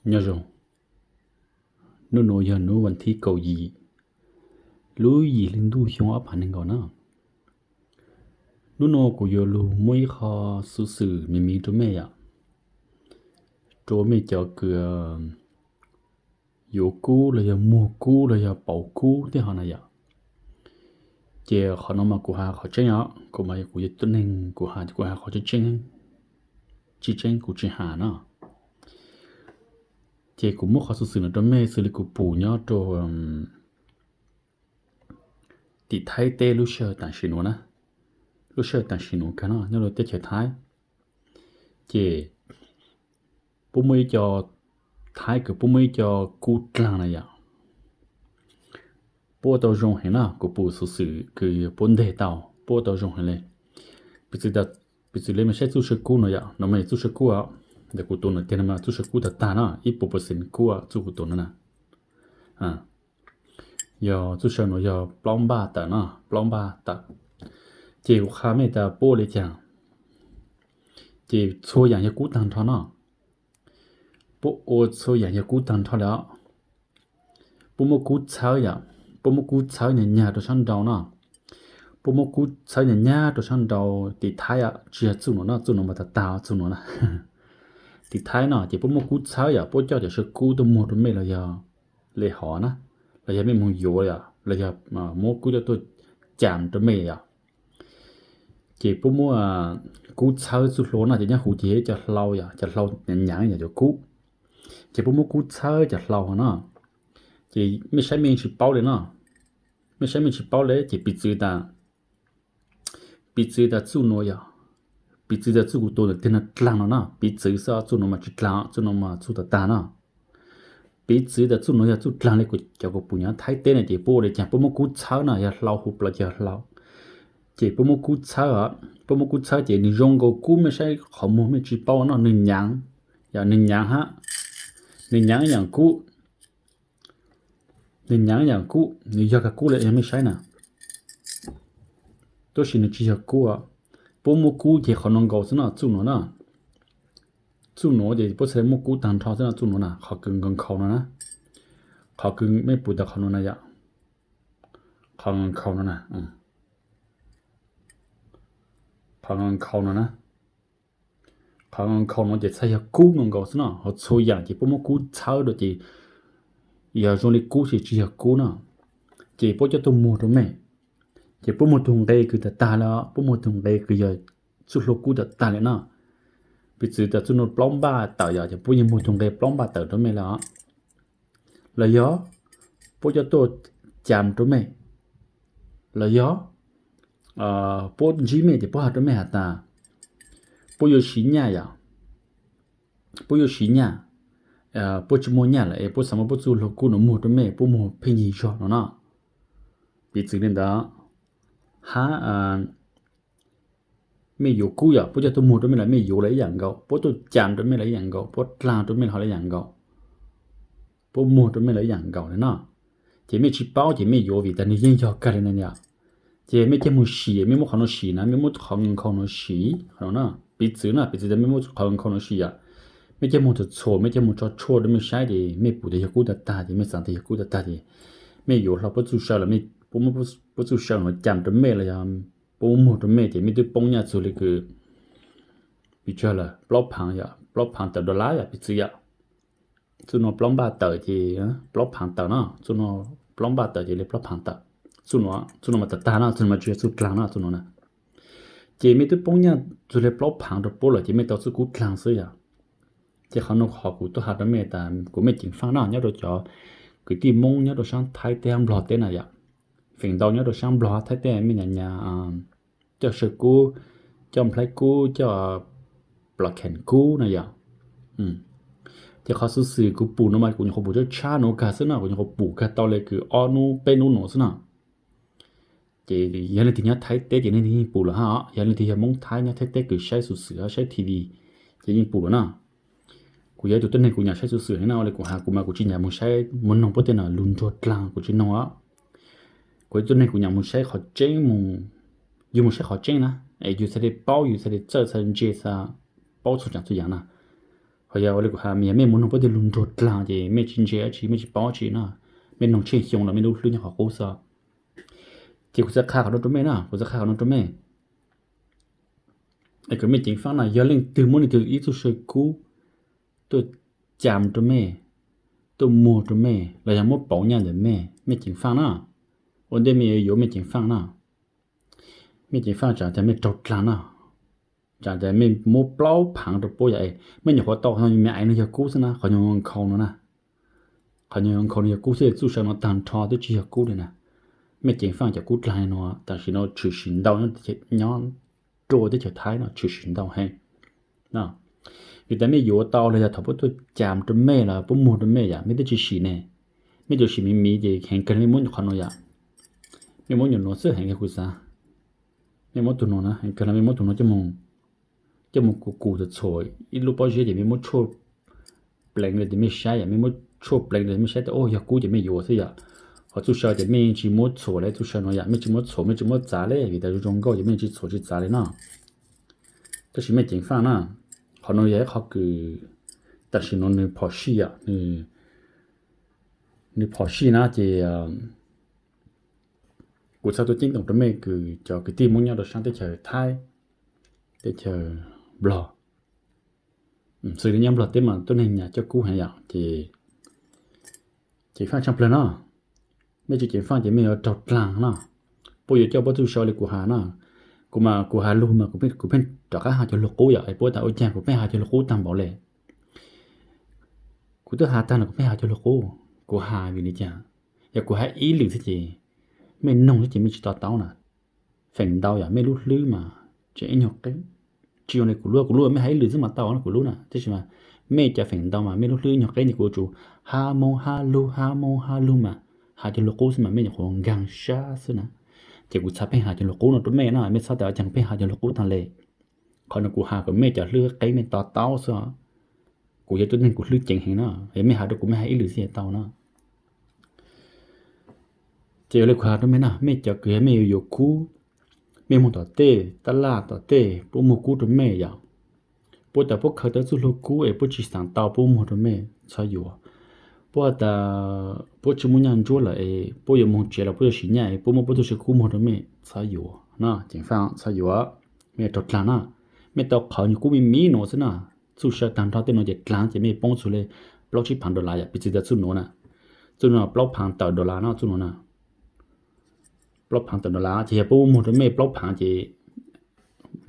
Nyob zoo, hnub nuav yog hnub vas thib kaum yim, lub yim hli ntuj xyoo ob phav nees nkaum na. Hnub nuav kuv yuav lug muab ib qho xuv xwm miv miv rua mej yom, rua mej cov kws yuav kub los yog muag kub los yog pauv kub tej ho na yom. Ces qhov nuav mas kuv has qhov tseeb os, kuv mas kuv yog tuab neeg kuv has kuv has qhov tseeb tseeb, tsis tseeb kuv tsis has na. Ces kuv muab qhov xuv xwm no rua mej xws li kuv pum nyob rua tim Thaib teb lub sij hawm tam sim nuav na, lub sij hawm tam sim nuav kawg no nyob rua teb chaws Thaib. Ces puab muaj ib co Thaib kws puab muaj ib co kub dlaag na yom. Puab ua tau zoo heev na, kuv pum xuv xwm kws puab nteg tau, puab ua tau zoo heev le. Piv txwv le mej saib txuj saw kub no yom, no mas yog txuj saw kub os, ntawm kuv tuav ntawm tiag no mas txuj saw kub tag tag na, ib puas percent kub txuj kuv tuav no na. Yog txuj saw no yog plaub npaj tawm no, plaub npaj tawm. Ces kuv qha mej tas puab ua le caag, ces txhua yaam yog kub tag nrho no. Puab ua txhua yaam yog kub tag nrho le os. Puab muab kub txhawb yom, puab muab kub txhawb nyag nyag rua sab nrau no. Puab muab kub txhawb nyag nyag rua sab nrau tim Thaib, tsis yog txuj nuav no, txuj nuav mas tag tag txuj nuav na. Tim Thaib no ces puab muab kub txhawb yom, puab coj cov saw kub tuaj muag rua mej los yog le hov na, los yog mej moog yuav yom, los yog muab kub coj tuaj cam rua mej yom. Ces puab muab kub txhawb txuj hlua no ces nyob huv ces yog cov hlau yom, cov hlau nyaav yom, cov kub. Ces puab muab kub txhawb cov hlau no, ces mej saib mej yeej tsis paub le no. Mej saib mej tsis paub le ces piv txwv tas, piv txwv tas txuj nuav yog, piv txwv tas txuj kuv tuav ntawm tiag no dlaag no na, piv txwv xwb, txuj nuav mas tsis dlaag, txuj nuav mas txuj tag tag no. Piv txwv tas txuj nuav yog txuj dlaag le cov kuv pum nyob Thaib teb no ces puab ua le caag, puab muab kub txhawb no, yog hlau huv plaws ces yog hlau. Ces puab muab kub txhawb, puab muab kub txhawb ces nwg zoo nkaus kub, mej saib qhov muag mej tsis paub no, nwg nyaav, yog nwg nyaav hab, nwg nyaav yaam kub, nwg nyaav yaam kub, nwg yog kag kub le yog mej saib na. Tab sis nwg tsis yog kub, puab muab kub ces qhov nuav nkaus xwb no, txuj nuav na. Txuj nuav ces puab txhad le muab kub tag nrho xwb no, txuj nuav na, qhov kws nkaus nkhaus no na. Qhov kws mej pum tas qhov nuav na yom, qhov nkaus nkhaus no na, qhov nkaus nkhaus no na. Qhov nkaus nkhaus no ces txhad yog kub nkaus nkaus xwb no, ho txhua yaam ces puab muab kub txhawb rua ces yog zoo li kub ces tsis yog kub no. Ces puab coj tuaj muag rua mej, ces puab muag tug nqe kws tag tag le, puab muag tug nqe kws yog txuj hlua kub tag tag le no. Piv txwv tas txuj nuav plaub npaj tawm yom, ces puab yeej muag tug nqe plaub npaj tawm rua mej le os. Los yog puab coj tuaj cam rua mej, los yog puab ntsib mej ces puab has rua mej has tas puab yuav siv nyaj yom, puab yuav siv nyaj, puab tsis muaj nyaj lawm es puab xav muab puab txuj hlua kub no muag rua mej, puab muag pheej yig zog no no. Piv txwv le ntawd, hab mej yuav kub yom, puab coj tuaj muag rua mej los mej yuav los ib yam nkaus, puab tuaj cam rua mej los ib yam nkaus, puab dlaag rua mej los ho ib yam nkaus, puab muag rua mej los ib yam nkaus le no. Ces mej tsis paub ces mej yuav vim tas nwg yeej yog kag le no yom. Ces mej coj moog sim, mej muab qhov nuav sim na, mej muab qhov nkaus nkhaus nuav sim no na, piv txwv na, piv txwv tas mej muab qhov nkaus nkhaus nuav sim yom, mej coj moog txhuam txhuam, mej coj moog tso tshuaj rua mej saib ces mej pum tas yog kub tag tag ces mej xaav tas yog kub tag tag ces mej yuav hlo puab txuj saw los, puab muab puab txuj saw nuav cam rua mej los yog puab muag rua mej ces mej twb poob nyaj txug le kws, piv tsawg lawm, plaub phaav yom, plaub phaav tawm dollar yom, piv txwv yom. Txuj nuav plaub npaj tawm ces plaub phaav tawm no, txuj nuav plaub npaj tawm ces le plaub phaav tawm. Txuj nuav mas tag tag no, txuj nuav mas tsis yog txuj dlaag no, txuj nuav na. Ces mej twb poob nyaj txug le plaub phaav rua puab lawm ces mej tau txuj kub dlaag xwb yom. Ces qhov nuav qhov kuv tuaj has rua mej tas kuv mej ceev faaj no nyob rua cov kwv tij Moob nyob rua saab Thaib teb hab Nplog teb na yom, feem ntau nyob rua saab Nplog Thaib teb mej nyam nyam coj saw kub, coj nplhaib kub, coj plam kheem kub na yom. Ces qhov xuv xwm kuv pum no mas kuv nyuam qhuav pum tshab tshab nuav kag xwb no, kuv nyuam qhuav pum kag tau le kws ob nub peb nub nuav xwb no. Ces yog leej twg nyob Thaib teb ces leej twg yeej pum lawm hab os, yog leej twg yog Moob Thaib nyob Thaib teb kws saib xuv xwm hab saib T V ces yeej pum lawm na. Kuv yog ib tug tuab neeg kuv nyam saib xuv xwm heev na, ua le kuv has kuv mas kuv tsis nyam moog saib, moog noog puab tej no lug nruag dlaag kuv tsis noog os. Kuv yog ib tug tuab neeg kuv nyam moog saib qhov tseeb, moog, yug moog saib qhov tseeb na, es yug txhaj le paub, yug txhaj le txawj, txhaj le ntse, txhaj paub txhua tsaam txhua yaam na. Qhov yog ua li kuv has, yog mej mus noog puab tej lug nruag dlaag ces mej tsis ntse dab tsi, mej tsis paub dab tsi no. Mej noog tsheej xyoo los mej lub hlwb nyob qhov qub xwb. Ces kuv txhaj qha qhov no rua mej na, kuv txhaj qha qhov no rua mej. Es kom mej ceev faaj na, yog leej twg muab leej twg ib txuj saw kub tuaj cam rua mej, tuaj muag rua mej los yog muab pauv nyaj ntawm mej, mej ceev faaj na. Ua ntej mej yuav yuav mej ceev faaj na. Mej ceev faaj tsam tas mej raug dlaag na, tsam tas mej muab plaub phaav rua puab yom. Mej nyuam qhuav tau qhov me aiv no yog kub xwb na, qhov nyuag nkhaus no na. Qhov nyuag nkhaus no yog kub xwb, txuj saw no taag nrho twb tsis yog kub li na. Mej ceev faaj cov kub dlaag no, tam sim no tshwm sim ntau nyob rua teb chaws Thaib no, tshwm sim ntau heev. Vim tas mej yuav tau los yog thaum puab tuaj cam rua mej los puab muag rua mej yom, mej twb tsis sim ne. Mej tsuas sim miv miv ces heev kawg mej muab qhov no yom. Mej muab nyuag nuav xwb heev kawg kuv xav. Mej muab tug nuav na, heev kawg los mej muab tug nuav coj moog, coj moog kuv kuv txhuam txhuam ib lub pob zeb ces mej muab tshuaj pleev rua mej saib yom, mej muab tshuaj pleev rua mej saib tas o yog kub ces mej yuav xwb yom. Ho txuj saw ces mej tsis muab txhuam le, txuj saw no yom mej tsis muab txhuam, mej tsis muab txav le, vim tas zoo zoo nkauj ces mej tsis txhuam tsis txav le no. Tab sis mej ceev faaj na, qhov no yog ib qhov kws tam sim no nws phom sij yom, nws phom sij na ces kuv txhaj tuaj ceeb toom rua mej kws cov kwv tij Hmoob nyob rua saab teb chaws Thaib, teb chaws Nplog, xws li nyob Nplog teb mas tuab neeg nyam coj kub heev yom, ces ceev faaj tshaaj plawg no. Mej tsis ceev faaj ces mej yuav raug dlaag no. Puab yuav coj puab txuj saw li kuv has na. Kuv mas kuv has lug mas kuv pheej rov qab has cov lug qub yom, es puab tas ua caag kuv pheej has cov lug qub taag npaum le. Kuv twb has taag no kuv pheej has cov lug qub, kuv has vim li cas? Yog kuv has ib lwm xwb ces mej noog xwb ces mej tsis to taub na. Feem ntau yog mej lub hlwb mas tseem ib nyuag qeb, tsis zoo li kuv lub, kuv lub mej has ib lwm xwb mas tau kuv lub na, tab sis mas mej cov feem ntau mas mej lub hlwb nyuag qeb ces kuv yuav tsum hab moog hab lug hab moog hab lug mas has cov lug qub xwb mas mej nyuam qhuav nkaag sab xwb na. Ces kuv txhaj pheej has cov lug qub no rua mej no, mej txhob tas ua caag pheej has cov lug qub taag le. Qhov no kuv has kom mej cov hlwb qeb mej to taub xwb. Kuv yog tuab neeg kuv hlwb ceev heev no, yog mej has rua kuv mej has ib lwm xwb tau no. Ces yog li kuv has rua mej na, mej cov kws yog mej yuav yuav kub, mej moog tom tej tab laj tom tej puab muag kub rua mej yom, puab tas puab khaws tau txuj hlua kub es puab tsis xaav tau puab muag rua mej txhob yuav. Puab has tas puab tsis muaj nyaj ntsuab lawm es puab yuav moog tsev los puab yuav sim nyaj es puab muab puab txuj saw kub muag rua mej txhob yuav no, ceev faaj txhob yuav, mej raug dlaag na. Mej tau qhov nyuag kub me miv nuav xwb na, txuj saw taag nrho tej nuav ces dlaag ces mej poob txug le plaub tsib phaav dollar yom, piv txwv tas txuj nuav na, txuj nuav plaub phaav tawm dollar no, txuj nuav na, plaub phaav tawm dollar ces yog puab muag rua mej plaub phaav ces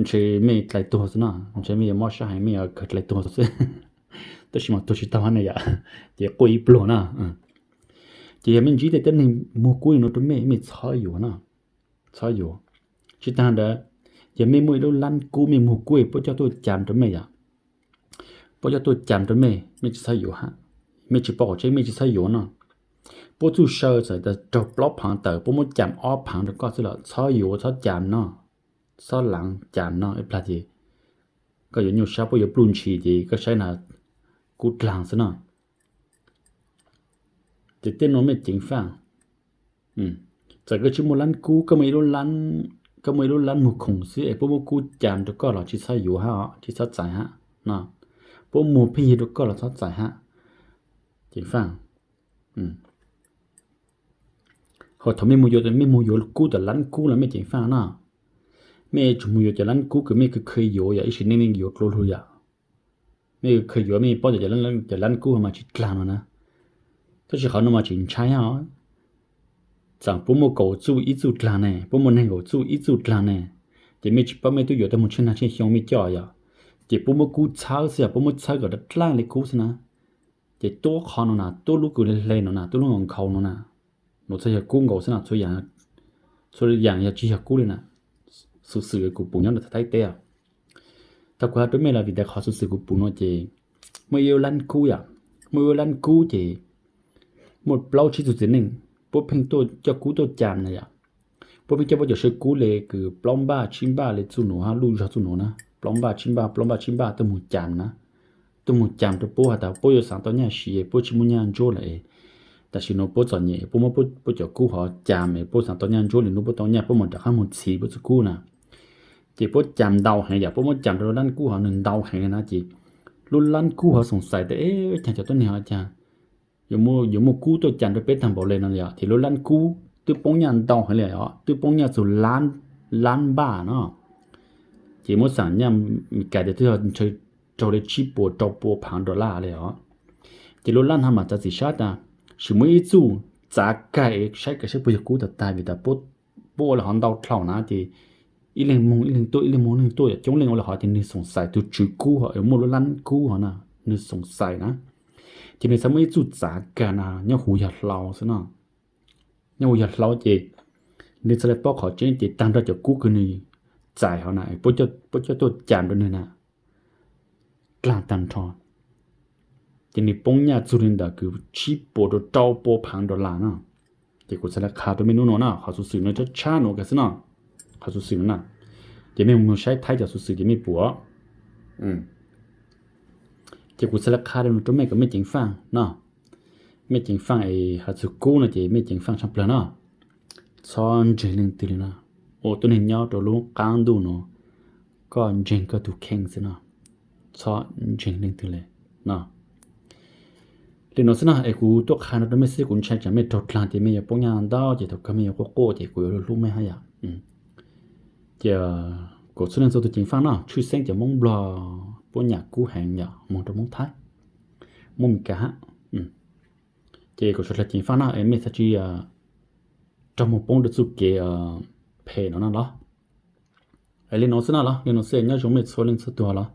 ntshe mej dlai tuag xwb no, ntshe mej yuav mob sab heev mej yuav kawg dlai tuag xwb. Tab sis mas tuag tsis tau hab ne yom, ces quaj ib pluag na. Ces yog mej ntsib tej tuab neeg muag kub li nuav rua mej, mej txhob yuav na, txhob yuav. Tsis taag ntawd, yog mej muaj ib lub lab kub mej muag kub puab coj tuaj cam rua mej yom, puab coj tuaj cam rua mej, mej tsis txhob yuav hab. Mej tsis paub qhov tseeb mej tsis txhob yuav no. Puab txuj saw txawm tas raug plaub phaav tawm puab muab cam ob phaav rua koj xwb los txhob yuav txhob cam no, txhob laav cam no ib plag ces koj yuav nyuaj sab puab yuav pluj ntshis ces koj saib na kub dlaag xwb no. Ces tej nuav mej ceev faaj. Txawm koj tsis muaj lab kub, koj muaj ib lub lab muag khoom xwb es puab muab kub cam rua koj los tsis txhob yuav hab, tsis txhob txais hab no. Puab muag pheej yig rua koj los txhob txais hab. Ceev faaj. Ho thaum mej muag yuav, mej muag yuav kub tom lab kub los mej ceev faaj no. Mej tsuas muag yuav cov lab kub kws mej kheev yuav yom, ib sim neej mej yuav dlua lug yom. Mej kheev yuav mej paub tas cov lab kub mas tsis dlaag no na. Tab sis qhov no mas tsis ntshai os. Txawm puab muaj kaum txuj ib txuj dlaag ne, puab muaj neeg kaum txuj ib txuj dlaag ne, ces mej tsis paub mej tub yuav tau moog tsheej nag tsheej xyoo mej coj yom. Ces puab muab kub txhawb xwb yom, puab muab txhawb kom dlaaj le kub xwb na. Ces tuab qhov no na, tuab lub kws hle hle no na, tuab lub nkhaus no na, nuav txhob yog kub nkaus xwb na, txhua yaam yog tsis yog kub li na. Xuv xwm kuv pum nyob rua Thaib teb. Thaum kuv has rua mej los vim tas qhov xuv xwm kuv pum no ces muaj ib lab kub yom, muaj ib lab kub ces muaj plaub tsib tug txiv neej puab pheej tuaj coj kub tuaj cam na yom. Puab pheej coj puab cov saw kub le kws plaub npaj tsib npaj le txuj nuav hab, luj zog txuj nuav na, plaub npaj tsib npaj plaub npaj tsib npaj tuaj moog cam na. Tuaj moog cam rua puab has tas puab yuav xaav tau nyaj siv, puab tsis muaj nyaj ntsuab lawm. Tam sim nuav puab txom nyem, puab muab puab cov kub hov cam es puab xaav tau nyaj ntsuab, lwm nub puab tau nyaj puab mam rov qaab moog txhiv puab txuj kub na. Ces puab cam ntau heev yom, puab muab cam rua lab kub hov nwg ntau heev na ces lub lab kub ho xoom xais tias, Eb, cas cov tuab neeg ho cas yuav muaj kub tuaj cas rau peb tag npaum li no li os? Ces lub lab kub twb poob nyaj ntau heev li os, twb poob nyaj txug lab npaj no. Ces muab xam nyaj Meskas tias twb ntshe raug li tsib puas rau pua phav dollar li os. Ces lub lab no mas txav txim sab tas, sim muab ib txuj txav kag es saib kag saib puas yog kub tag tag vim tas puab ua li hov ntau dlhau na ces ib leeg moog ib leeg tuaj, ib leeg moog ib leeg tuaj, coob leej ua li hov ces nwg xoom xais tus tswv kub ho muaj lub lab kub ho na, nwg xoom xais na. Ces nwg txhad muab ib txuj txav kag na nyob huv yog hlau xwb no. Nyob huv yog hlau ces nwg txhad le paub qhov tseeb ces tag nrho cov kub kws nwg txais ho na, puab coj tuaj cas rau nwg na, dlaag tag nrho. Ces nwg poob nyaj txug li ntawm kws tsib puas rau rau pua phav dollar na. Ces kuv txhad le qha rau mej nub nuav na, qhov xuv xwm no tshab tshab nuav kag xwb no. Qhov xuv xwm no na, ces mej moog saib thaib cov xuv xwm ces mej pum. Ces kuv txhad le qha rau mej kom mej ceev faaj no. Mej ceev faaj es has txug kub no ces mej ceev faaj tshaj plawg no. Txhob ntseeg leej twg li no. Ua tuab neeg nyob rau lub qaab ntuj nuav, koj ntseeg koj tug kheej xwb no. Txhob ntseeg leej twg li no. Li no xwb no es kuv tuaj qha no rau mej xwb, kuv ntshai tsam mej raug dlaag ces mej yuav poob nyaj ntau ces thaum kawg mej yuav quaj quaj ces kuv yuav hlub mej hab yom. Ces kom txhua leej txhua tug ceev faaj no, tshwj xeeb cov Moob Nplog puab nyam kub heev yom, moog rau Moob Thaib, Moob Meskas hab. Ces kom suav dlawg ceev faaj no es mej txhad tsi raug moog poob rau txuj kev phem no no los. Es li no xwb no los, li no xwb, nyob zoo mej txhua leej txhua tug los.